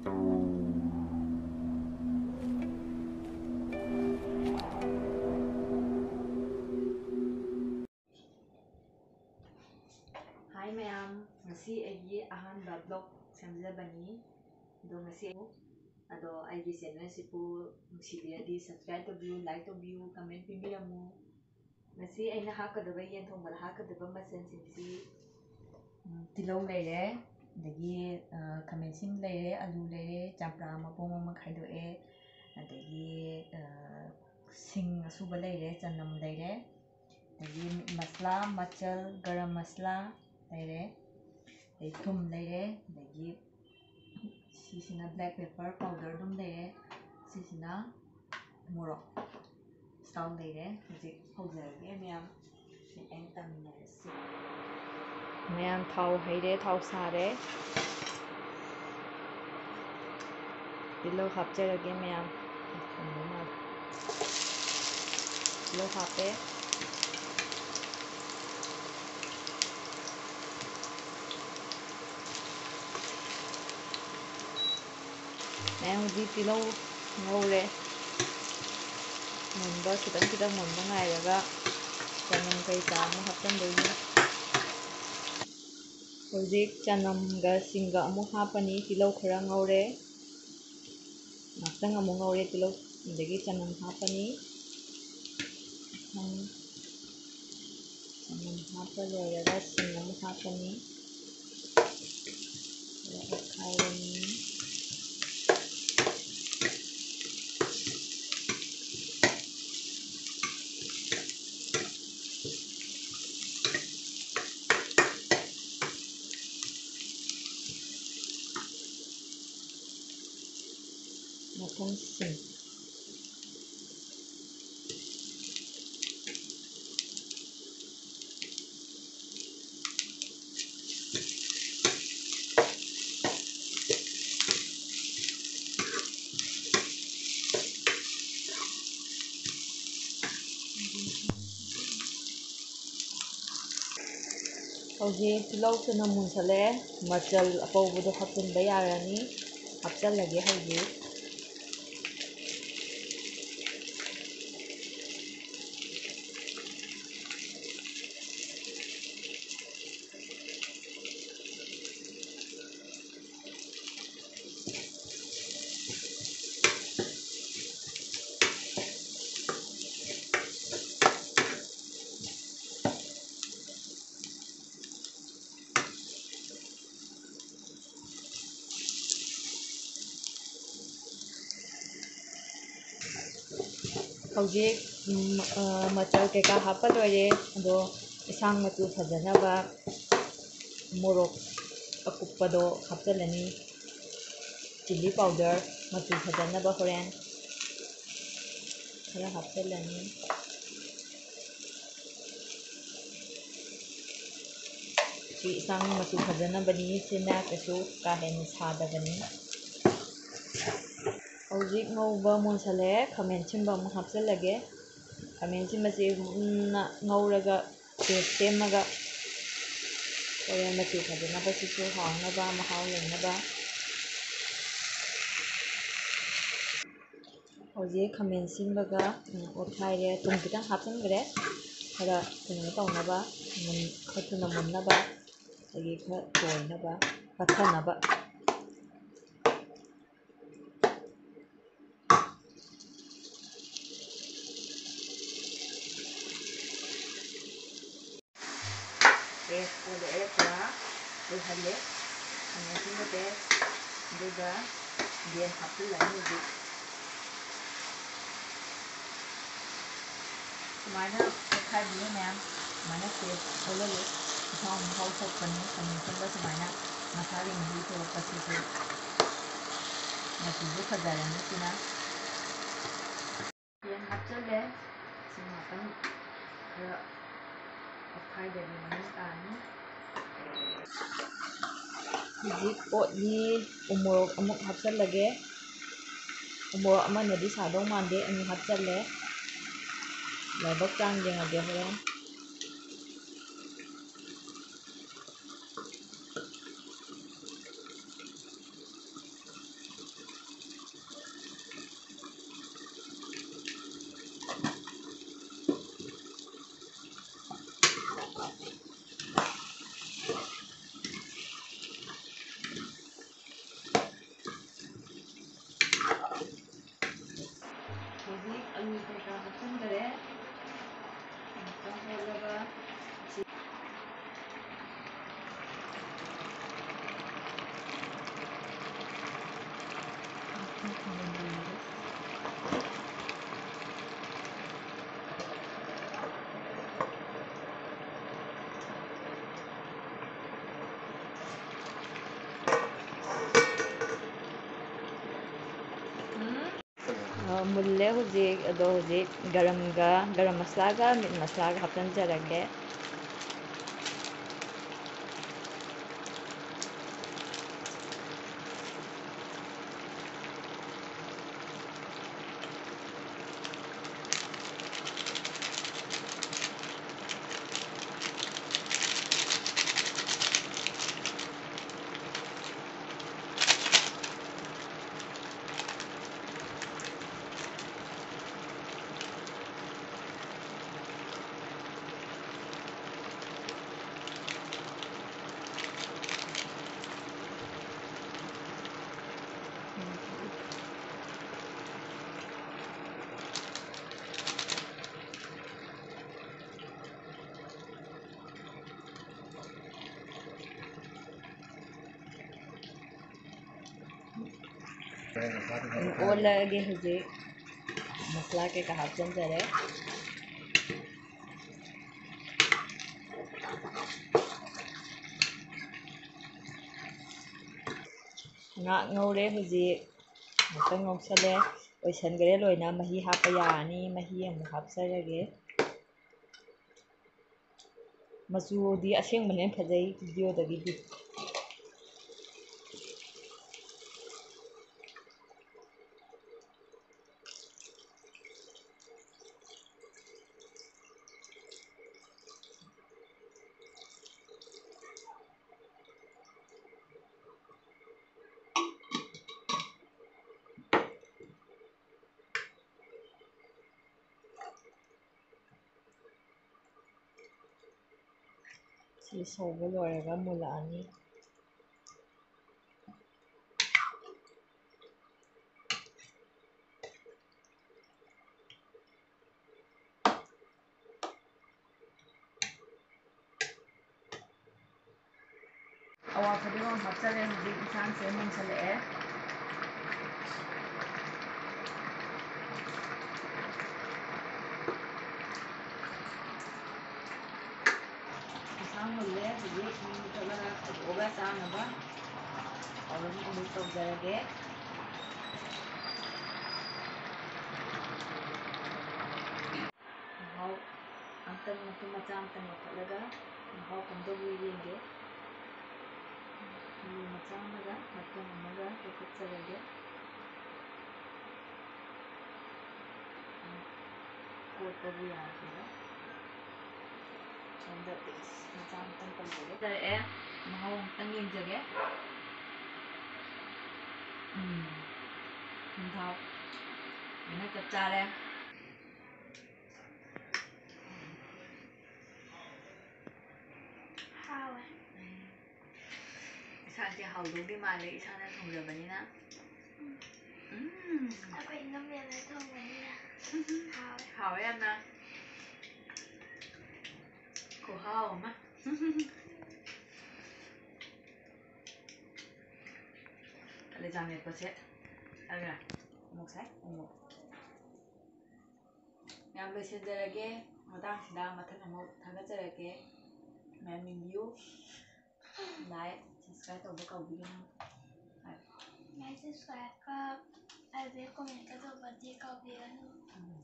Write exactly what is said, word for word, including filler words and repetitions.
Hi ꯃꯌꯥꯝ, ꯉꯁꯤ ꯑꯩꯒꯤ ꯑꯍꯥꯟꯕ vlog ꯁꯦꯝꯖꯕꯅꯤ꯫ ꯑꯗꯣ ꯉꯁꯤ ꯑꯗꯣ ꯑꯩꯒꯤ channel ꯑꯁꯤꯕꯨ ꯅꯨꯡꯁꯤꯕꯤꯔꯗꯤ subscribe ꯇꯧꯕꯤꯌꯨ, like ꯇꯧꯕꯤꯌꯨ, comment ꯄꯤꯕꯤꯔꯝꯃꯨ꯫ ꯉꯁꯤ ꯑꯩꯅ ꯍꯥꯞꯀꯗꯕ, ꯌꯦꯟ ꯊꯣꯡꯕꯗ ꯍꯥꯞꯀꯗꯕ ꯃꯆꯜꯁꯤꯡꯁꯤ, ꯎꯝ, ꯇꯤꯜꯍꯧ ꯂꯩꯔꯦ, ꯑꯗꯒꯤ, ꯑ, ꯈꯥꯃꯦꯟ ꯑꯁꯤꯟꯕ ꯂꯩꯔꯦ, ꯑꯂꯨ ꯂꯩꯔꯦ, ꯆꯝꯄ꯭ꯔꯥ ꯃꯄꯨꯝ ꯑꯃ ꯈꯥꯏꯗꯣꯛꯑꯦ, ꯑꯗꯒꯤ, ꯑ, ꯁꯤꯡ ꯑꯁꯨꯕ ꯂꯩꯔꯦ, ꯆꯅꯝ ꯂꯩꯔꯦ, ꯑꯗꯒꯤ ꯃꯁꯂꯥ, ꯃꯆꯜ, ꯒꯔꯝ ꯃꯁꯂꯥ ꯂꯩꯔꯦ, ꯑꯗꯩ ꯊꯨꯝ ꯂꯩꯔꯦ, ꯑꯗꯒꯤ ꯁꯤꯁꯤꯅ black pepper powder ꯑꯗꯨꯝ ꯂꯩꯔꯦ, ꯁꯤꯁꯤꯅ ꯃꯣꯔꯣꯛ ꯁꯥꯎ ꯂꯩꯔꯦ꯫ ꯍꯧꯖꯤꯛ ꯍꯧꯖꯔꯒꯦ ꯃꯌꯥꯝ, ꯃꯌꯥꯝ ꯇꯝꯃꯤꯟꯅꯔꯁꯤ꯫ ꯃꯌꯥꯝ ꯊꯥꯎ ꯍꯩꯔꯦ, ꯊꯥꯎ ꯁꯥꯔꯦ꯫ ꯇꯤꯜꯍꯧ ꯍꯥꯞꯆꯔꯒꯦ ꯃꯌꯥꯝ꯫ ꯇꯤꯜꯍꯧ ꯍꯥꯞꯄꯦ꯫ ꯃꯌꯥꯝ ꯍꯧꯖꯤꯛ ꯇꯤꯜꯍꯧ ꯉꯧꯔꯦ꯫ ꯃꯨꯟꯕ ꯈꯤꯇꯪ ꯈꯤꯇꯪ ꯃꯨꯟꯕ ꯉꯥꯏꯔꯒ ꯆꯅꯝ ꯀꯩꯀꯥ ꯑꯃꯨꯛ ꯍꯥꯞꯆꯤꯟꯗꯣꯏꯅꯤ꯫ ꯍꯧꯖꯤꯛ ꯆꯅꯝꯒ ꯁꯤꯡꯒ ꯑꯃꯨꯛ ꯍꯥꯞꯄꯅꯤ꯫ ꯇꯤꯜꯍꯧ ꯈꯔ ꯉꯧꯔꯦ꯫ ꯉꯥꯛꯇꯪ ꯑꯃꯨꯛ ꯉꯧꯔꯦ ꯇꯤꯜꯍꯧ, ꯑꯗꯒꯤ ꯆꯅꯝ ꯍꯥꯞꯄꯅꯤ꯫ ꯆꯅꯝ ꯍꯥꯞꯄ ꯂꯣꯏꯔꯒ ꯁꯤꯡ ꯑꯃꯨꯛ ꯍꯥꯞꯄꯅꯤ꯫ ꯑꯗꯨꯒ ꯑꯣꯠꯈꯥꯏꯔꯅꯤ꯫ ꯃꯊꯪ ꯁꯤꯡ꯫ ꯍꯧꯖꯤꯛ ꯇꯤꯜꯍꯧ ꯆꯅꯝ ꯃꯨꯟꯁꯜꯂꯛꯑꯦ꯫ ꯃꯆꯜ ꯑꯄꯧꯕꯗꯣ ꯍꯥꯞꯆꯤꯟꯕ ꯌꯥꯔꯅꯤ꯫ ꯍꯥꯞꯆꯜꯂꯒꯦ ꯍꯧꯖꯤꯛ꯫ ꯍꯧꯖꯤꯛ, ꯎꯝ, ꯑ, ꯃꯆꯜ ꯀꯩꯀꯥ ꯍꯥꯞꯄ ꯂꯣꯏꯔꯦ꯫ ꯑꯗꯣ ꯏꯟꯁꯥꯡ ꯃꯆꯨ ꯐꯖꯅꯕ ꯃꯣꯔꯣꯛ ꯑꯀꯨꯞꯄꯗꯣ ꯍꯥꯞꯆꯤꯜꯂꯅꯤ꯫ Chilli powder ꯃꯆꯨ ꯐꯖꯅꯕ ꯍꯣꯔꯦꯟ ꯈꯔ ꯍꯥꯞꯆꯤꯜꯂꯅꯤ꯫ ꯁꯤ ꯏꯟꯁꯥꯡ ꯃꯆꯨ ꯐꯖꯅꯕꯅꯤ꯫ ꯁꯤꯅ ꯀꯩꯁꯨ ꯀꯥ ꯍꯦꯟꯅ ꯁꯥꯗꯕꯅꯤ꯫ ꯍꯧꯖꯤꯛ ꯉꯧꯕ ꯃꯨꯟꯁꯜꯂꯛꯑꯦ꯫ ꯈꯥꯃꯦꯟ ꯑꯁꯤꯟꯕ ꯑꯃꯨꯛ ꯍꯥꯞꯆꯤꯜꯂꯒꯦ꯫ ꯈꯥꯃꯦꯟ ꯑꯁꯤꯟꯕꯁꯦ ꯃꯨꯟꯅ ꯉꯧꯔꯒ paste ꯁꯦꯝꯃꯒ ꯍꯣꯔꯦꯟ ꯃꯆꯨ ꯐꯖꯅꯕ, ꯁꯤꯁꯨ ꯍꯥꯎꯅꯕ, ꯃꯍꯥꯎ ꯂꯩꯅꯕ꯫ ꯍꯧꯖꯤꯛ ꯈꯥꯃꯦꯟ ꯑꯁꯤꯟꯕꯒ, ꯎꯝ, ꯑꯣꯠꯈꯥꯏꯔꯦ꯫ ꯊꯨꯝ ꯈꯤꯇꯪ ꯍꯥꯞꯆꯤꯟꯈ꯭ꯔꯦ, ꯈꯔ ꯀꯩꯅꯣ ꯇꯧꯅꯕ, ꯃꯨꯟ-, ꯈꯔ ꯊꯨꯅ ꯃꯨꯟꯅꯕ, ꯑꯗꯒꯤ ꯈꯔ ꯇꯣꯏꯅꯕ, ꯄꯠꯊꯅꯕ꯫ Paste ꯑꯣꯜꯂꯛꯑꯦ, ꯄꯨꯔꯥ ꯇꯣꯏꯍꯜꯂꯦ ꯈꯥꯃꯦꯟ ꯑꯁꯤꯟꯕꯁꯦ꯫ ꯑꯗꯨꯒ ꯌꯦꯟ ꯍꯥꯞꯆꯤꯜꯂꯅꯤ ꯍꯧꯖꯤꯛ꯫ ꯁꯨꯃꯥꯏꯅ ꯑꯣꯠꯈꯥꯏꯕꯤꯌꯨ ꯃꯌꯥꯝ, ꯁꯨꯃꯥꯏꯅ paste ꯑꯣꯜꯍꯜꯂꯨ꯫ ꯃꯍꯥꯎ, ꯃꯍꯥꯎ ꯊꯣꯛꯄꯅꯤ ꯈꯥꯃꯦꯟ ꯑꯁꯤꯟꯕ ꯁꯨꯃꯥꯏꯅ ꯃꯁꯥꯒꯤ ꯃꯍꯤ ꯊꯣꯛꯂꯛꯄꯁꯤꯁꯨ꯫ ꯃꯆꯨꯁꯨ ꯐꯖꯔꯅꯤ ꯁꯤꯅ꯫ ꯌꯦꯟ ꯍꯥꯞꯆꯜꯂꯦ꯫ ꯁꯤ ꯉꯥꯛꯇꯪ ꯈꯔ ꯑꯣꯠꯈꯥꯏꯗ꯭ꯔꯗꯤ ꯃꯍꯤ ꯇꯥꯅꯤ꯫ ꯍꯧꯖꯤꯛ ꯑꯣꯠꯂꯤ꯫ ꯎꯃꯣꯔꯣꯛ ꯑꯃꯨꯛ ꯍꯥꯞꯆꯜꯂꯒꯦ꯫ ꯎꯃꯣꯔꯣꯛ ꯑꯃꯅꯗꯤ ꯁꯥꯗꯧ ꯃꯥꯟꯗꯦ, ꯑꯅꯤ ꯍꯥꯞꯆꯜꯂꯦ꯫ ꯂꯥꯏꯕꯛ ꯆꯥꯡ ꯌꯦꯡꯉꯒꯦ ꯍꯣꯔꯦꯟ꯫ ꯃꯨꯜꯂꯦ ꯍꯧꯖꯤꯛ꯫ ꯑꯗꯣ ꯍꯧꯖꯤꯛ ꯒꯔꯝꯒ, ꯒꯔꯝ ꯃꯁꯂꯥꯒ ꯃꯤꯠ ꯃꯁꯂꯥꯒ ꯍꯥꯞꯆꯤꯟꯖꯔꯒꯦ꯫ ꯑꯣꯜꯂꯛꯑꯒꯦ ꯍꯧꯖꯤꯛ꯫ ꯃꯁꯂꯥ ꯀꯩꯀꯥ ꯍꯥꯞꯆꯤꯟꯖꯔꯦ꯫ ꯉꯥ ꯉꯧꯔꯦ ꯍꯧꯖꯤꯛ꯫ ꯉꯥꯛꯇꯪ ꯉꯧꯁꯜꯂꯦ꯫ ꯑꯣꯏꯁꯟꯈ꯭ꯔꯦ ꯂꯣꯏꯅ꯫ ꯃꯍꯤ ꯍꯥꯞꯄ ꯌꯥꯔꯅꯤ꯫ ꯃꯍꯤ ꯑꯃꯨꯛ ꯍꯥꯞꯆꯔꯒꯦ꯫ ꯃꯆꯨꯗꯤ ꯑꯁꯦꯡꯕꯅ ꯍꯦꯟꯅ ꯐꯖꯩ videoꯗꯒꯤꯗꯤ꯫ ꯁꯤ ꯁꯧꯕ ꯂꯣꯏꯔꯒ ꯃꯨꯜꯂꯛꯑꯅꯤ꯫ ꯑꯋꯥ ꯐꯗꯤꯒꯣꯝ ꯍꯥꯞꯆꯔꯦ꯫ ꯍꯧꯖꯤꯛ ꯏꯟꯁꯥꯡꯁꯦ ꯃꯨꯟꯁꯜꯂꯛꯑꯦ꯫ ꯏꯟꯁꯥꯡ ꯃꯨꯜꯂꯦ꯫ ꯍꯧꯖꯤꯛ ꯃꯤ ꯃꯨꯊꯠꯂꯒ ꯈꯥꯏꯗꯣꯛꯑꯒ ꯆꯥꯅꯕ ꯑꯗꯨꯝ ꯑꯃꯨꯛ ꯇꯧꯖꯔꯒꯦ꯫ ꯃꯍꯥꯎ ꯑꯝꯇꯪ, ꯃꯇꯨꯝ ꯃꯆꯥ ꯑꯝꯇꯪ ꯂꯧꯈꯠꯂꯒ ꯃꯍꯥꯎ ꯀꯝꯗꯧꯕ ꯌꯦꯡꯒꯦ꯫ ꯃꯇꯨꯝ ꯃꯆꯥ ꯑꯃꯒ ꯃꯇꯨꯝ ꯑꯃꯒ ꯂꯧꯈꯠꯆꯔꯒꯦ꯫ ꯀꯣꯠꯄꯕꯨ ꯌꯥꯗ꯭ꯔꯦꯗ꯫ ꯁꯣꯝꯗ ꯄꯤꯁ ꯃꯆꯥ ꯑꯝꯇꯪ ꯇꯧꯖꯒꯦ꯫ ꯇꯥꯔꯛꯑꯦ꯫ ꯃꯍꯥꯎ ꯑꯝꯇꯪ ꯌꯦꯡꯖꯒꯦ꯫ ꯎꯝ꯫ ꯊꯨꯝ ꯊꯥꯎ ꯂꯣꯏꯅ ꯆꯞ ꯆꯥꯔꯦ꯫ ꯍꯥꯎꯋꯦ꯫ ꯏꯁꯥꯁꯦ ꯍꯥꯎꯗꯧꯗꯤ ꯃꯥꯜꯂꯦ, ꯏꯁꯥꯅ ꯊꯣꯡꯖꯕꯅꯤꯅ꯫ ꯎꯝ꯫ ꯑꯩꯈꯣꯏ ꯏꯅꯝꯃꯦꯅ ꯊꯣꯡꯕꯅꯤꯅ꯫ ꯍꯥꯎꯋꯦ꯫ ꯍꯥꯎꯋꯦ ꯌꯥꯝꯅ꯫ ꯈꯨꯍꯥꯎ ꯑꯃ꯫ ꯀꯂꯦꯖꯥ ꯃꯦꯠꯄꯁꯦ ꯑꯗꯨꯅ ꯑꯃꯨꯛ ꯁꯥꯏ, ꯑꯃꯨꯛ꯫ ꯌꯥꯝ ꯂꯣꯏꯁꯤꯟꯖꯔꯒꯦ꯫ ꯃꯇꯥꯡꯁꯤꯗ ꯃꯊꯪ ꯑꯃꯨꯛ ꯊꯥꯒꯠꯆꯔꯛꯀꯦ꯫ ꯃꯌꯥꯝ ꯌꯦꯡꯕꯤꯌꯨ꯫ Like, subscribe ꯇꯧꯕ ꯀꯥꯎꯕꯤꯒꯅꯨ꯫ Like, subscribe ꯀ ꯑꯗꯩ comment ꯀ ꯇꯧꯕꯗꯤ ꯀꯥꯎꯕꯤꯒꯅꯨ꯫ ꯎꯝ꯫